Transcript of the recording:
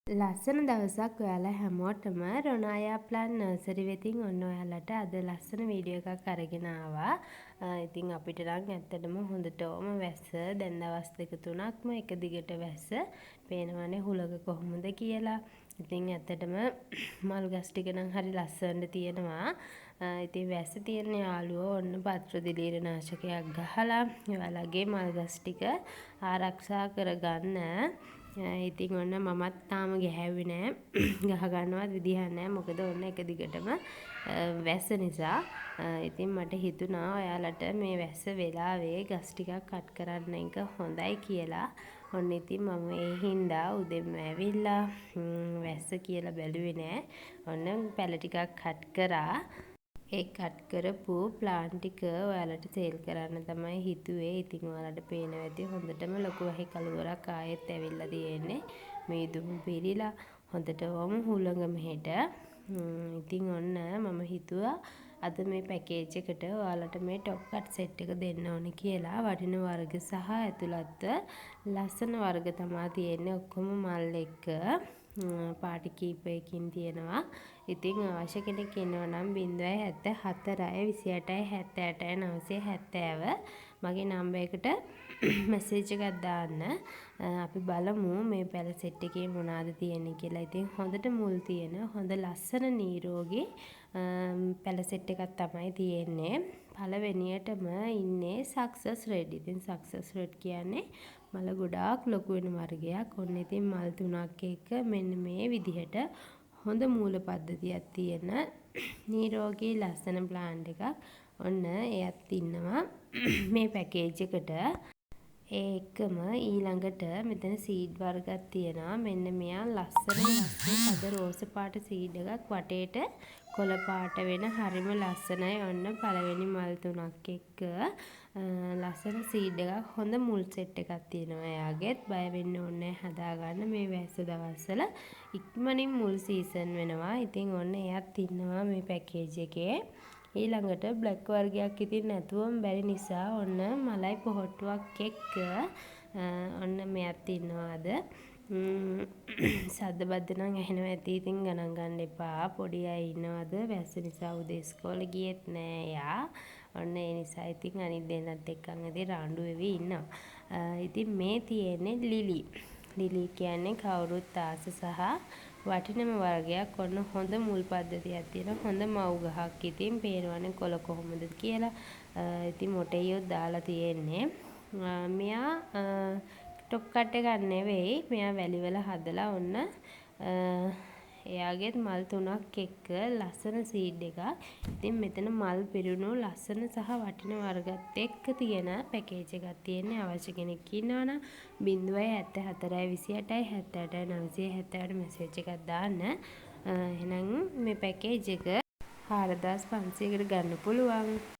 ලස්සන දවසක් ඔයාලා හැමෝටම. රොනායා ප්ලාන්ට් නර්සරි වෙතින් ඔන්න ඔයාලට අද ලස්සන වීඩියෝ එකක් අරගෙන ආවා. ඉතින් අපිට නම් ඇත්තටම හොඳටම වැස්ස. දැන් දවස් දෙක තුනක්ම එක දිගට වැස්ස. පේනවනේ හුලඟ කොහොමද කියලා. ඉතින් ඇත්තටම මල් ගස් ටික නම් හරි ලස්සනට තියෙනවා. ඉතින් වැස්ස තියෙන යාළුවෝ ඔන්න පත්‍ර දිලීරනාශකයක් ගහලා ඔයාලගේ මල් ගස් ටික ආරක්ෂා කරගන්න. ඉතින් ඔන්න මමත් තාම ගැහැව්වේ නෑ. ගහ ගන්නවත් විදිහක් නෑ. මොකද ඔන්න එක දිගටම වැස්ස නිසා. ඉතින් මට හිතුණා ඔයාලට මේ වැස්ස වෙලාවේ ගස් ටිකක් කට් කරන්න එක හොඳයි කියලා. ඔන්න ඉතින් මම ඒ හින්දා උදෙන්ම ඇවිල්ලා වැස්ස කියලා බැලුවේ නෑ. ඔන්න පැල ටිකක් කට් කරා. ඒ කට් කරපු ප්ලාන්ට් ටික ඔයාලට සේල් කරන්න තමයි හිතුවේ. ඉතින් ඔයාලට පේනවා ඇති හොඳටම ලොකු වැහි කළුවරක් ආයෙත් ඇවිල්ලා තියෙන්නේ. මීදුම පිරීලා හොඳටම හුළඟ මෙහෙට. ඉතින් ඔන්න මම හිතුවා අද මේ පැකේජ් එකට ඔයාලට මේ ටොප් කට් සෙට් එක දෙන්න ඕනේ කියලා. වටින වර්ග සහ ඇතුළත්ව ලස්සන වර්ග තමා තියෙන්නේ, ඔක්කොම මල් එක්ක. පාට කීපයකින් තියෙනවා. ඉතින් අවශ්‍ය කෙනෙක් ඉන්නවා නම් 074 28 78 970 මගේ නම්බර් එකට මැසේජ් එකක් දාන්න. අපි බලමු මේ පැල සෙට් එකේ මොනවද තියෙන්නේ කියලා. ඉතින් හොඳට මුල් තියෙන හොඳ ලස්සන නිරෝගී පැල සෙට් එකක් තමයි තියෙන්නේ. පළවෙනියටම ඉන්නේ සක්සස් රෙඩ්. ඉතින් සක්සස් රෙඩ් කියන්නේ මල ගොඩාක් ලොකු වෙන වර්ගයක්. ඔන්න ඉතින් මල් තුනක් එක්ක මෙන්න මේ විදිහට හොඳ මූල පද්ධතියක් තියෙන නිරෝගී ලස්සන ප්ලාන්ට් එකක්. ඔන්න එයත් ඉන්නවා මේ පැකේජ් එකට. ඒ එක්කම ඊළඟට මෙතන සීඩ් වර්ගක් තියෙනවා. මෙන්න මෙයා ලස්සනම ලස්සන තද රෝස පාට සීඩ් එකක්, වටේට කොළ පාට වෙන, හරිම ලස්සනයි. ඔන්න පළවෙනි මල් තුනක් එක්ක ලස්සන සීඩ් එකක්, හොඳ මුල් සෙට් එකක් තියෙනවා එයාගෙත්. බය වෙන්න ඕනේ නෑ හදාගන්න. මේ වැස්ස දවස්වල ඉක්මනින් මුල් සීසන් වෙනවා. ඉතින් ඔන්න එයත් ඉන්නවා මේ පැකේජ් එකේ. ඊළඟට බ්ලැක් වර්ගයක් ඉතින් නැතුවම බැරි නිසා ඔන්න මලයි පොහොට්ටුවක් එක්ක ඔන්න මෙයත් ඉන්නවා අද. සද්ද බද්ද නම් ඇහෙනවා ඇති, ඉතින් ගණන් ගන්න එපා. පොඩි අය ඉන්නවද, වැස්ස නිසා උදේ ඉස්කෝලේ ගියෙත් නෑ එයා. ඔන්න ඒ නිසා ඉතින් අනිත් දෙන්නත් එක්කන් ඉතින් රණ්ඩු වෙවි ඉන්නවා. ඉතින් මේ තියෙන්නේ ලිලි. ලිලි කියන්නේ කවුරුත් ආස සහ වටිනම වර්ගයක්. ඔන්න හොඳ මුල් පද්ධතියක් තියෙන හොඳ මව් ගහක්. ඉතින් පේනවනේ කොළ කොහොමද කියලා. ඉතින් මොටෙයියොත් දාලා තියෙන්නේ. මෙයා ටොප් කට් එකක් නෙවෙයි. මෙයා වැලිවල හදලා ඔන්න එයාගෙත් මල් තුනක් එක්ක ලස්සන සීඩ් එකක්. ඉතින් මෙතන මල් පිරුණු ලස්සන සහ වටින වර්ගත් එක්ක තියෙන පැකේජ් එකක් තියෙන්නේ. අවශ්‍ය කෙනෙක් ඉන්නවා නම් 074 28 78 970 මැසේජ් එකක් දාන්න. එහෙනම් මේ පැකේජ් එක 4500කට ගන්න පුළුවන්.